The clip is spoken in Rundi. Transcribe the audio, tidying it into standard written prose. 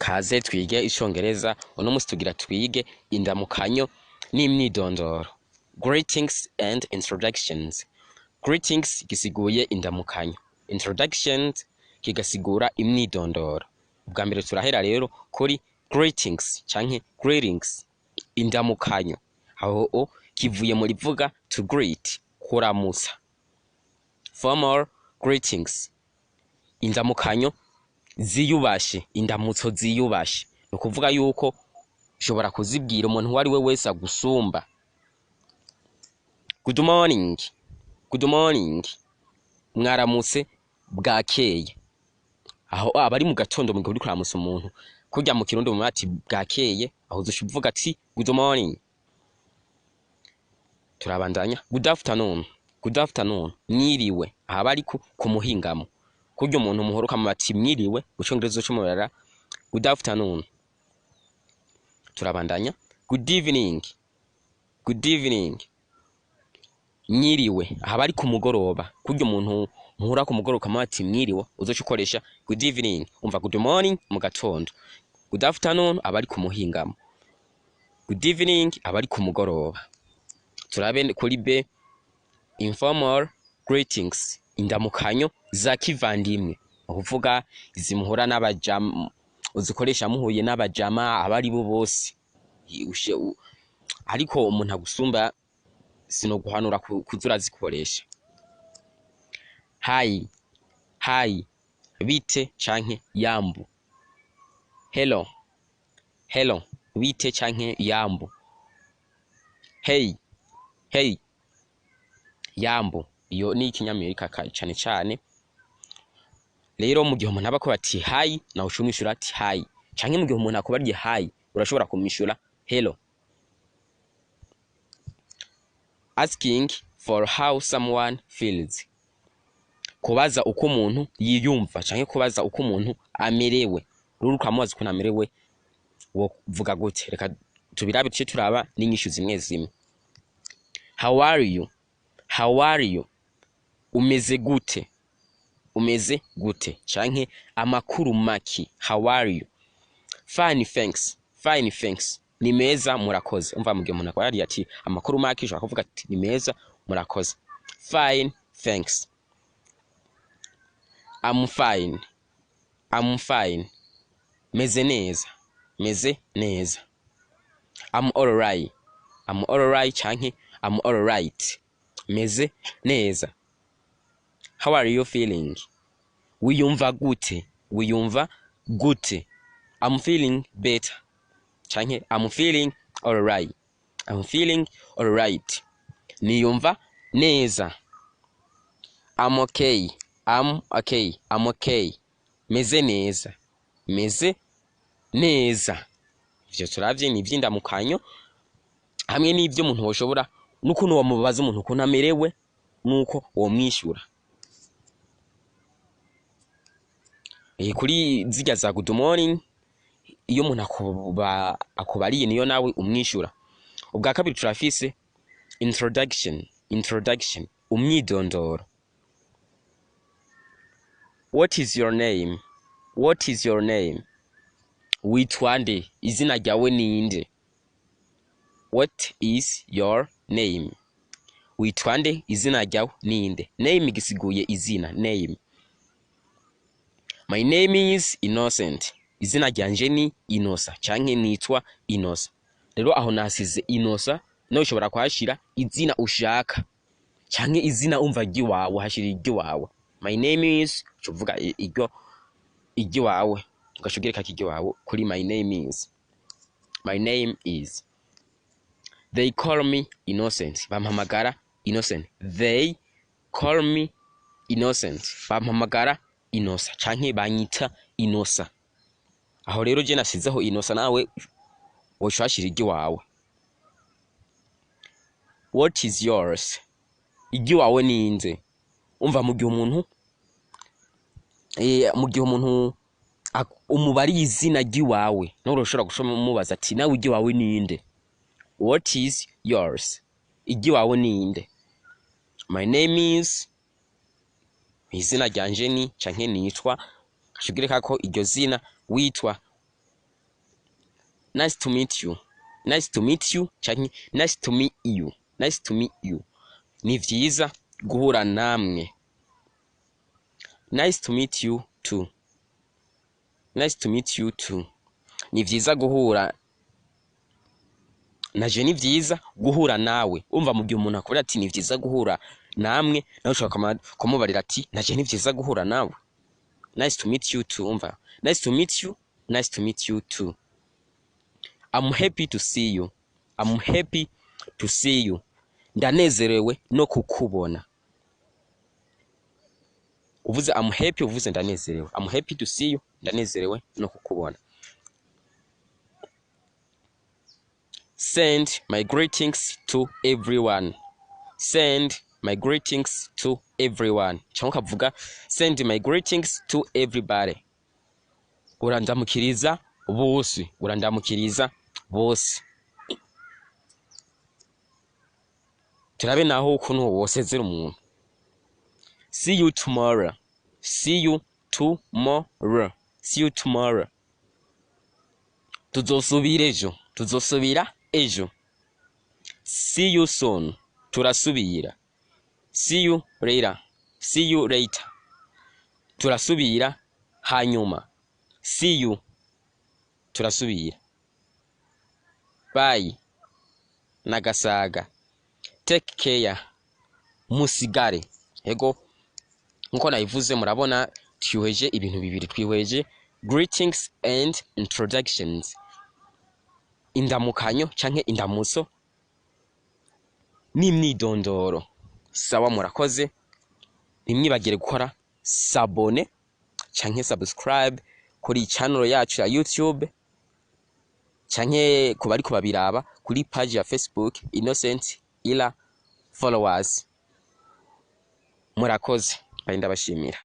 Kaze twige icongereza. Uno musi tugira twige indamukanyo n'imyidondoro, greetings and introductions. Greetings gisiguye indamukanyo, introductions kigasigura imyidondoro. Ubwa mbere turahera rero kuri greetings canke greetings, indamukanyo. Aho o kivuye mu rivuga to greet, kuramutsa. Formal greetings, indamukanyo ziyubashe, indamutso ziyubashe, ni ukuvuga yuko ushobora kuzibwira umuntu uwo ari we wese agusumba. Good morning, good morning, mwaramutse, bwakeye. Aho aba ari mu gatondo, mu gihe uriko uramutsa umuntu kurya mu Kirundi mu ati bwakeye, aho uzoca uvuga ati good morning. Turabandanya. Good afternoon, good afternoon, mwiriwe. Aha aba ari ku muhingamo, kurya umuntu muhora ukamuba ati mwiriwe, mu Congereza uca umubara good afternoon. Turabandanya. Good evening, good evening, mwiriwe. Aha aba ari ku mugoroba, kurya umuntu muhura ku mugoroba ukamuba ati mwiriwe, uzoca ukoresha good evening. Umva, good morning mu gatondo, good afternoon aba ari ku muhingamo, good evening aba ari ku mugoroba. Turabe kuri B, informal greetings, indamukanyo za kivandimwe, ni ukuvuga izi muhura n'abajama, uzikoresha muhuye n'abajama aba ari bo bose. Ariko umuntu agusumba sinoguhanura kuza urazikoresha. Hi, hi, bite canke yambu. Hello, hello, bite canke yambu. Hey, hey, yambu. Iyo ni ikinyamerika cane cane. Rero mu gihe umuntu aba akora ati hi, nawe uca umwishura ati hi, canke mu gihe umuntu akubariye hi, urashobora kumwishura hello. Asking for how someone feels, kubaza uko umuntu yiyumva canke kubaza uko umuntu amerewe. Rero ukamubaza ukuntu amerewe, wovuga gute? Reka tubirabe, tuce turaba n'inyishu zimwe zimwe. How are you? How are you? Umeze gute? Umeze gute canke amakuru maki? How are you? Fine, thanks. Fine, thanks, ni meza, murakoze. Umva, mu gihe umuntu akaba yariye ati amakuru maki, ushobora kuvuga ati ni meza, murakoze. Fine, thanks. I'm fine. I'm fine, meze neza, meze neza. I'm alright. I'm alright canke I'm alright, meze neza. How are you feeling? Wiyumva gute? Wiyumva gute? I'm feeling better canke I'm feeling alright. I'm feeling alright, niyumva neza. I'm okay. I'm okay. I'm okay, meze neza, meze neza. Ivyo turavye ni ivy'indamukanyo hamwe n'ivyo umuntu woshobora n'ukuntu wamubaza umuntu ukuntu amerewe n'uko womwishyura. Kuri zirya za good morning, iyo umuntu akubariye, niyo nawe umwishyura. Ubwa kabiri turafise introduction, introduction, umwidondoro. What is your name? What is your name? Witwa nde? Izina ryawe ninde? What is your name? Witwa nde? Izina ryawe ninde? Name gisiguye izina, name. My name is Innocent, izina ryanje ni Inosa canke nitwa Inosa. Rero aho nasize Inosa, nawe ushobora kuhashira izina ushaka canke izina umva ry'iwawe, hashira iry'iwawe. My name is, uca uvuga iryo iry'iwawe, ugaca ugereka iry'iwawe kuri my name is. My name is. They call me Innocent, bampamagara Innocent. They call me Innocent, bampamagara Inosa canke banyita Inosa. Aho rero je nasizeho Inosa, nawe woca uhashira iry'iwawe. What is yours? Iry'iwawe ninde? Umva, mu gihe umuntu umubariye izina ry'iwawe, nawe urashobora guca umubaza ati nawe iry'iwawe ninde? What is yours? Iry'iwawe ninde? My name is, izina ryanje ni canke nitwa, ugaca ugereka ko iryo zina witwa. Nice to meet you. Nice to meet you canke nice to meet you. Nice to meet you, ni vyiza guhura namwe. Nice to meet you too. Nice to meet you too, ni vyiza guhura naje, ni vyiza guhura nawe. Umva, mu gihe umuntu akubwira ati ni vyiza guhura namwe, nawe ushobora kumubarira ati naje ni vyiza guhura nawe. Nice to meet you too. Umva, nice to meet you, nice to meet you too. I'm happy to see you. I'm happy to see you, ndanezerewe no kukubona. Uvuze I'm happy, uvuze ndanezerewe. I'm happy to see you, ndanezerewe no kukubona. Send my greetings to everyone. Send my greetings to everyone, cyangwa ukavuga send my greetings to everybody. Urandamukiriza bose, urandamukiriza bose. Turabe naho ukuntu wosezera umuntu. See you tomorrow. See you tomorrow. See you tomorrow, tuzosubira ejo, tuzosubira ejo. See you soon, turasubira. See you later. See you later, turasubira hanyuma. See you, turasubira. Bye, nagasaga. Take care, musigare. Ego, nkuko nabivuze, murabona twihweje ibintu bibiri. Twihweje greetings and introductions, indamukanyo canke indamutso n'imyidondoro. Sawa, murakoze. Ntimwibagire gukora s'abonner canke subscribe kuri channel yacu ya YouTube, canke ku bariko babiraba kuri page ya Facebook, Innocent Ila Followers. Murakoze, bari ndabashimira.